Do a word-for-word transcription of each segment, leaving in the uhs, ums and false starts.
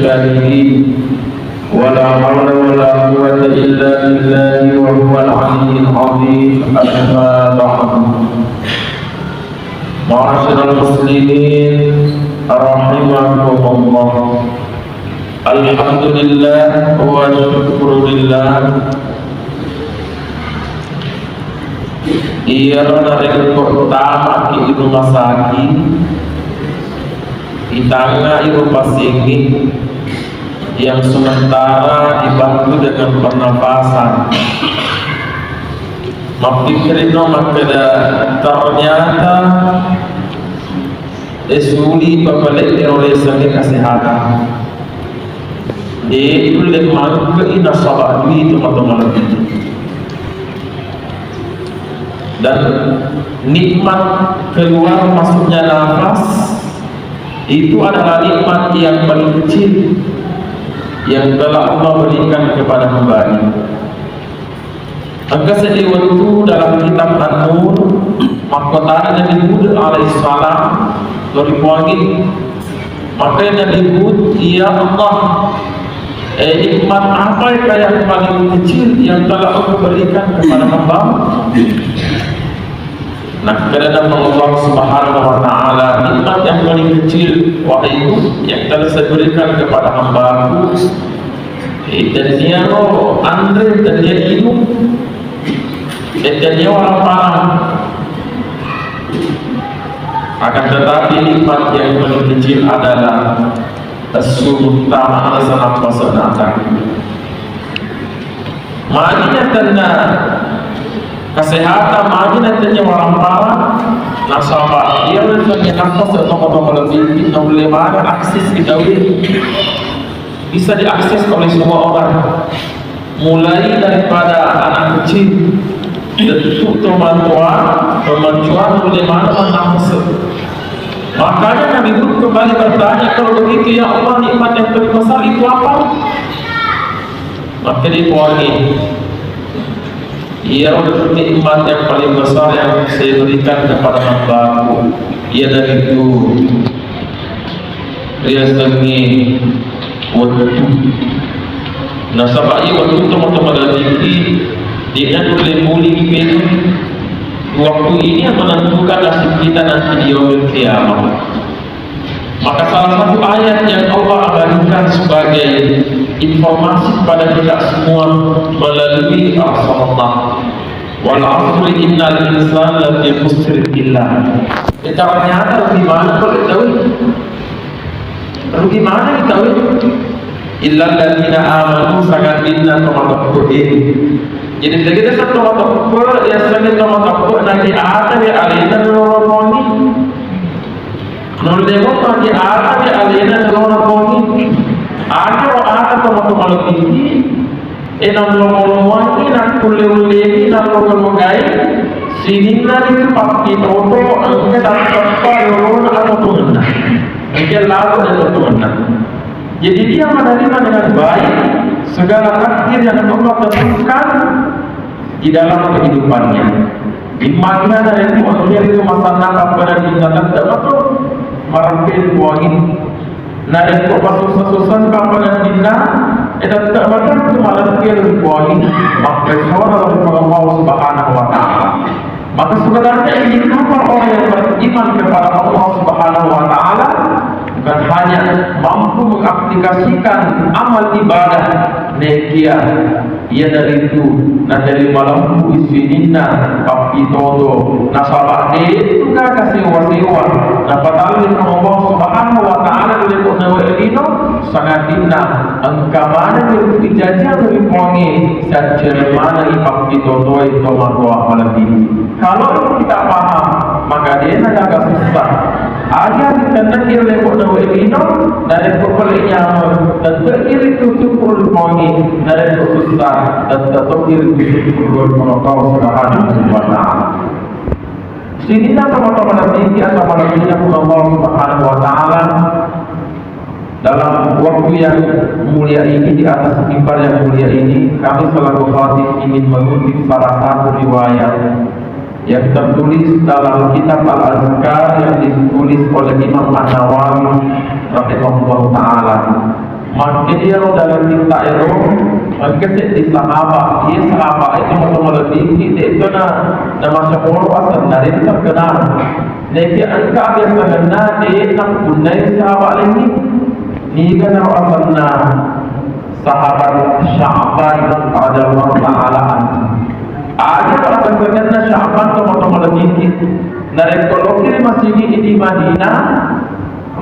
الجاهلين، ولا حول ولا قوة إلا بالله وهو العلي العظيم. أما بعد، معاشر المسلمين، رحمكم الله. الحمد لله والشكر لله. Iyaro narekko tamaki i rumah sakit, itangngai rupa sengi yang sementara dibantu dengan pernafasan. Mappikkirino makkeda, ternyata esuli papale'e ro riasengnge kesehatan. De' nulle mangke'i nasaba dui tomatoa malebbi. Dan nikmat keluar masuknya nafas itu adalah nikmat yang paling kecil yang telah Allah berikan kepada hambanya. Engka seddi wettu dalam kitab An-Nur, makkotana Nabi Hud alaihissalam, lori Puangnge. Maka Nabi Hud, "Ya Allah, eh, nikmat apa yang paling kecil yang telah Engkau berikan kepada hamba?" Nah, karena Allah Subhanahu wa Ta'ala, nikmat yang paling kecil, wahai Hud, yang telah saya berikan kepada hambaku, eh, tenniaro anre, tennia inung, eh, tennia warampara. Akan tetapi, nikmat yang paling kecil adalah essu tama, asa nappasa nata. Magi natenna kesehatan, magi natenna warampara, nasaba iya natenna nafas atau kota lebih, naulle mana akses kita, bisa diakses oleh semua orang. Mulai daripada anak kecil, tettu tomatoa, tomatoa naulle mana nafas. Makanya Nabi Hud kembali bertanya, "Kalau begitu, ya Allah, nikmat yang terbesar itu apa?" Maka dia Puangnge, "Iya, nikmat yang paling besar yang saya berikan kepada hambaku, iyanaritu riasengnge wettu." Nasaba iya wettu tomatoa malebbi, de'na nulle muli dipenu. Waktu ini yang menentukan nasib kita nanti di yaumil qiyamah. Maka salah satu ayat yang Allah abadikan sebagai informasi kepada kita semua melalui Rasulullah, "Wal asri innal insana lafi khusr illa." Eh, ternyata rugi maneng tau. Rugi maneng tau. Illa alladzina amanu, sangadinna tomatoa. Jadi, jadi satu tomatoa, ya, sangadinna tomatoa, nanti ada ya alena loro Puangnge. Nulle mopa di ata de alena nalona Puangnge. Aga ro ata tomatoa malebbi, e, nallomo-lomoangngi nakkulle-ullengi nalloga-logai sininna ritu pappitoto engka tatteppa lolona atotongenna. Engka lalo atotongenna. Jadi dia menerima dengan baik segala takdir yang Allah tentukan di dalam kehidupannya. Immanna narekko engka ri masanna pappada dinna tette mato mareppe'ni Puangnge. Narekko pasussa-sussa pappada dinna, e, tette mato mareppe'ni Puangnge, mappesona ri Puang Allah Subhanahu wa Ta'ala. Maka sebenarnya ini kabar orang yang beriman kepada Allah Subhanahu wa Ta'ala bukan hanya mampu mengaplikasikan amal ibadah, nekia iyanaritu naterima lempu sininna pappitoto, nasaba de tu gaga sewa-sewa napatalli Allah Subhanahu wa Ta'ala ri lino, sangadinna engka maneng ri jaji ri Puangnge, saccere manengngi pappitotoe tomatoa malebbi. Kalau itu kita paham, maka dena gaga susah. Aga ri tennaki ri lino, narekko pole nyameng, tette iri tu syukur ri Puangnge, narekko susah, tette to iri tu syukur ri Puang Allah Subhanahu wa Ta'ala. Sininna tomatoa malebbi atau malebbinya Puang Allah Subhanahu wa Ta'ala, dalam waktu yang mulia ini, di atas mimbar yang mulia ini, kami selaku khatib ingin mengutip salah satu riwayat yang tertulis dalam kitab Al-Azkar yang ditulis oleh Imam An-Nawawi rahimahullahu ta'ala. Makkedai iyaro dalam kitta ero, engka seddi sahabat, iya sahabat itu matu malebbiki, de' to na, na masyapolo asenna, de' terkenal. Neke engka biasa kenna, de' nappunnai sahabat laingngi. Niga naro asenna? Sahabat Sya'ban radhiyallahu ta'ala anhu. Aga pada sengenna Sya'ban to matu malebbiki. Narekko loki ri masigi di Madinah,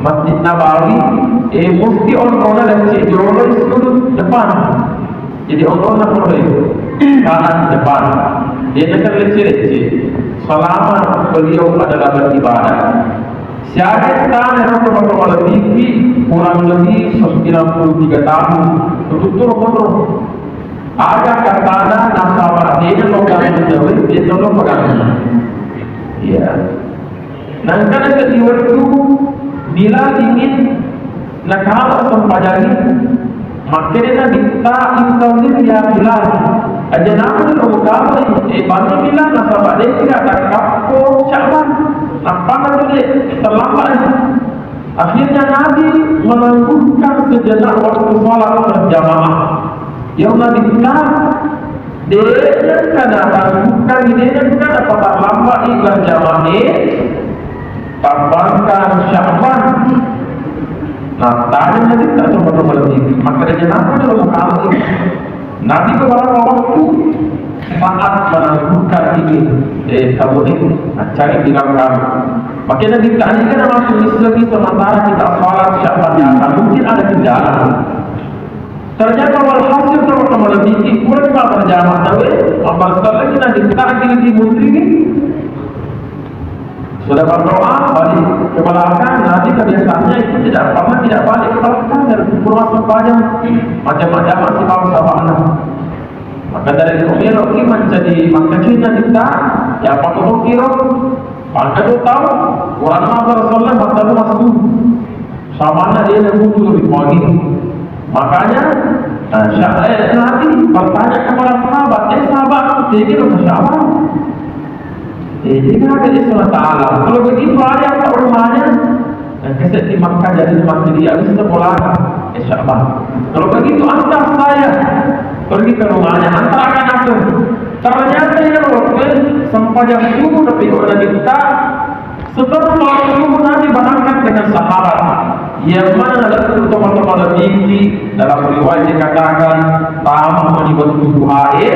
Masjid Nabawi, eh, musti onrona lecce jolo di sudut depan. Jadi onrona pole kanan depan. Dia tekan lecce-lecce. Selama beliau adalah beribadah. Siaga tana itu matu malebbiki kurang lebih sembilan puluh tiga tahun. Betul-betul. Aga katana nasaba de' nalo pegang jawe, de' nalo pegang. Iya. Nangkana seddi wettu, bila dingin, nakama sempajangi, makkeda Nabitta, "Intazir ya Bilal." Aja namo lo kama, eh, bantu Bilal, nasaba de' kira takkappo Sya'ban. Apa nanti terlambat. Akhirnya Nabi menangguhkan sejenak waktu salat berjamaah. Yang Nabi bilang, "Dena kana tangguhkan, dena kana patarlambai berjamaah, tambahkan Sya'ban." Nah, tanya Nabi tak cuma cuma lebih. Maka dia kenapa dia mau kalah ini? Nabi beberapa waktu saat menangguhkan ini, eh, kamu ini, nah, cari bilang kamu. Makanya ditanya kan masuk Islam ini sementara kita salat Sya'ban, ya, mungkin ada kendala. Ternyata walhasil teman-teman lebih kurang berjamaah tahu, apa salah kita di takdir di menteri ini. Sudah berdoa, balik ke belakang, Nabi kebiasaannya itu tidak pernah tidak balik ke belakang dari rumah sembahyang. Macam-macam masih bangsa mana. Maka dari itu melo ki menjadi maka cinta kita, ya apa kau kira? Maka tu tahu, orang Nabi Rasulullah maka tu masuk. Samanna dia yang muncul di pagi. Makanya, nah, sya-, eh, Nabi bertanya kepada sahabat, "Eh, sahabat, dia kira ke siapa?" Eh, dia kira ke Allah Ta'ala. Kalau begitu, ada yang tak rumahnya. Dan keset di Makkah jadi mati dia, bisa sekolah. Eh, Sya'ban. Kalau begitu, antar saya pergi ke rumahnya, antar akan asuh. Ternyata dia waktu sempajang subuh, tapi kalau Nabi tak Setelah sholat subuh, Nabi berangkat dengan sahabat. Yang mana dalam teman-teman lebih dalam riwayat dikatakan, tama mani waktu duha e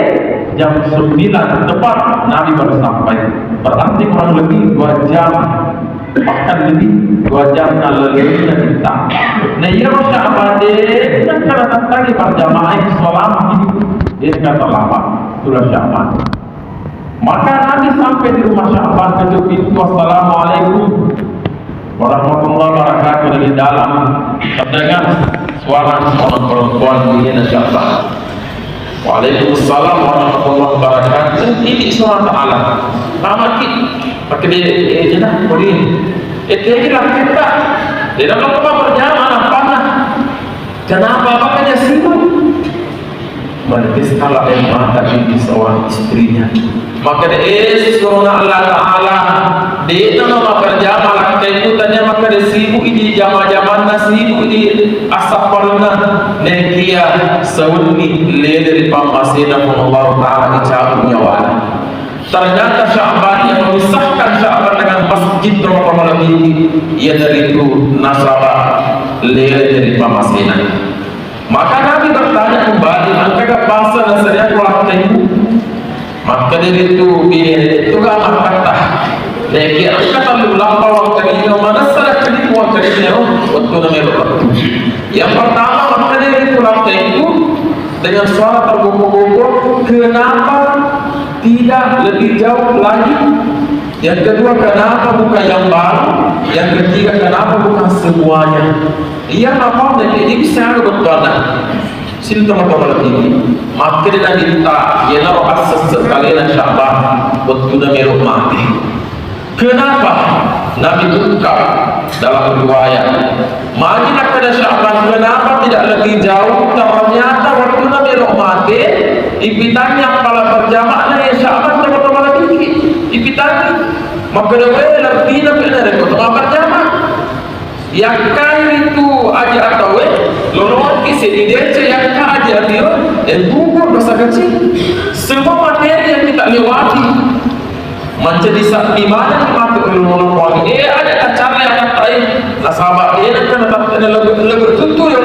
jam sembilan tepat Nabi baru sampai. Berarti kurang lebih dua jam, bahkan lebih dua jam nalelena kita. Nah, iya Sya'ban de, yang kena tentang berjamaah sholat ini, dia kata lama, itulah Sya'ban. Maka Nabi sampai di rumah Sya'ban, ketuk pintu, "Assalamualaikum warahmatullahi wabarakatuh." Dari dalam terdengar suara seorang perempuan, ini Sya'ban. "Waalaikumsalam warahmatullahi wabarakatuh." Ini suara Allah. Nama ki? Pakai dia, eh, jenah, boleh. Eh, dia bilang, "Kita, dia dapat apa berjamaah, apa?" Kenapa? Makanya sibuk. Berarti salah yang mata ini seorang istrinya. Maka de, eh, sesuruhna Allah Ta'ala, de' nama kerja malah kayak itu tanya maka de sibuk ini jama-jamanna, sibuk ini asaparna. Nekia sewenni lele di pamasena pun Allah Ta'ala dicabut nyawana. Ternyata Sya'ban yang memisahkan Sya'ban dengan masjid Ramadan ini, ia dari itu nasaba lele dari pamasena. Maka Nabi bertanya kembali, "Engka ga bangsa nasariang walakkaimu?" Maka dari itu, "Iya, itu ga makkata." Lagi engka tallu lappa wangkalinga, manessa dakkaliku wangkalinga, waktu namero waktu. Yang pertama, maka dari itu lakkaiku dengan suara tergogok-gogok, "Kenapa tidak lebih jauh lagi?" Yang kedua, kenapa bukan yang baru? Yang ketiga, kenapa bukan semuanya? Iya, apa? Jadi, ini bisa betul. Sini teman-teman ini. Makkeda Nabitta, iyanaro assesse kalena Sya'ban, wettuna melo mate. Kenapa Nabi buka dalam riwayat? Magi nakkeda Sya'ban, kenapa tidak lebih jauh? Ternyata wettuna melo mate, ipitangngi appala berjamaah na iya Sya'ban, coba-coba lagi. Ipitangngi. Makkeda, "Weh, lebih, lebih dari kau coba berjamaah." Yakkai ritu aja atawe, lolongki Di D C yang kaja dia, eh, gugur dosa kecil. Semua materi yang kita lewati menjadi sa-, ibadah yang patut ri lolona Puang. Eh, ada acara yang katai, nasaba dia nak kena tak kena lebih, lebih tentu ya,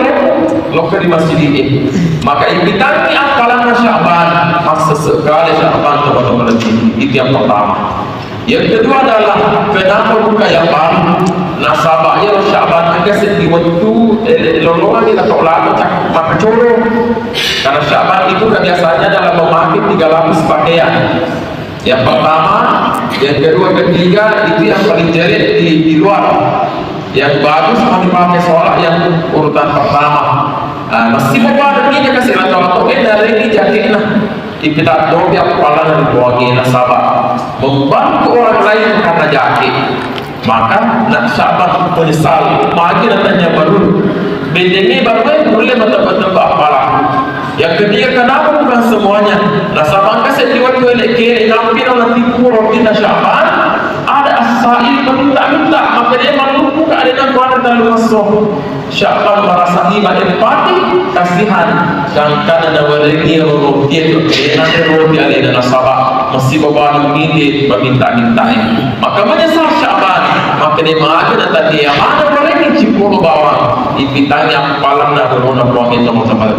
lokka di masjid ini. Maka ipitangi appalanna Sya'ban, masa sekali Sya'ban kepada itu yang pertama. Yang kedua adalah, kenapa buka yang baru? Nasaba iyaro Sya'ban engka seddi wettu, eh, lolonganni nato lako cak-, makkacoro. Karena Sya'ban itu kan biasanya dalam memakai tiga lapis pakaian. Yang pertama, yang kedua, ketiga, itu yang paling jelek di, di luar. Yang bagus mau dipakai sholat yang urutan pertama. Ah, masih mau pada ini kasih rata-rata, eh, dari ini jaketnya. Ipitaddopi appalanna ri Puangnge nasaba membantu orang lain karena jaki. Maka nak Sya'ban menyesal, magi natanya baru. Bedenge baru kulle matebba-tebba appalang. Yang ketiga, kenapa bukan semuanya? Nasaba engka seddi wettu ele-kele ngampi na natipu rotina Sya'ban, ada as-sa'il meminta-minta, maka dia mallupu ka ada nang kuana talu masso. Sya'ban marasa iba empati, kasihan, gangkanna nawerengi ro roti e, tena roti alena nasaba masiba bawang mite maminta-mintai. Maka menyesal Sya'ban, maka de mage na tadi yang mana werengi cipolo bawang, ipitangi appalanna lolona Puang e, teman-teman.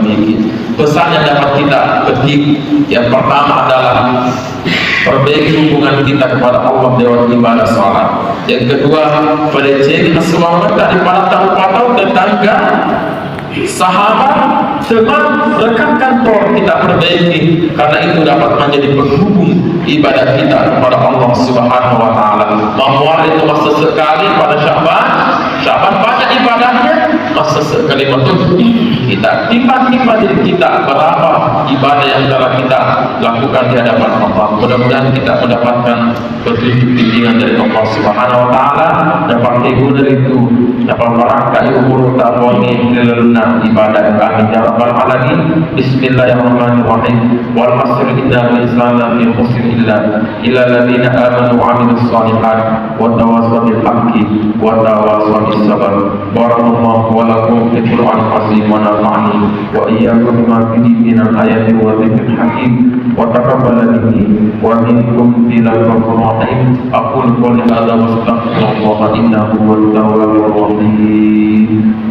Pesan yang dapat kita petik yang pertama adalah perbaiki hubungan kita kepada Allah lewat ibadah salat. Yang kedua, pelecehan semua daripada tahu-tahu tetangga, sahabat, teman, rekan kantor kita perbaiki, karena itu dapat menjadi penghubung ibadah kita kepada Allah Subhanahu wa Ta'ala. Mamuare itu masa sekali pada Sya'ban, Sya'ban banyak ibadahnya, masa sekali betul kita timbang-timbang diri kita berapa ibadah yang telah kita lakukan di hadapan Allah. Mudah-mudahan kita mendapatkan petunjuk bimbingan dari Allah Subhanahu wa Ta'ala, dapat guna itu, dapat barangka umur tabuangi ri lalenna ibadah. Amin ya rabbal alamin. Bismillahirrahmanirrahim. Wal asri, innal insana lafi khusr, illa, illa alladzina amanu wa amilus shalihat wa tawasaw bil haqqi wa tawasaw bis sabr. Barakallahu wa lakum fil Qur'anil azim wa nafa'ani wa iyyakum bima fihi minal ayati wa dzikril hakim wa taqabbala minni wa minkum innahu huwal ghafurur rahim. Aqulu qawli hadza wa astaghfirullaha innahu huwat tawwabur rahim.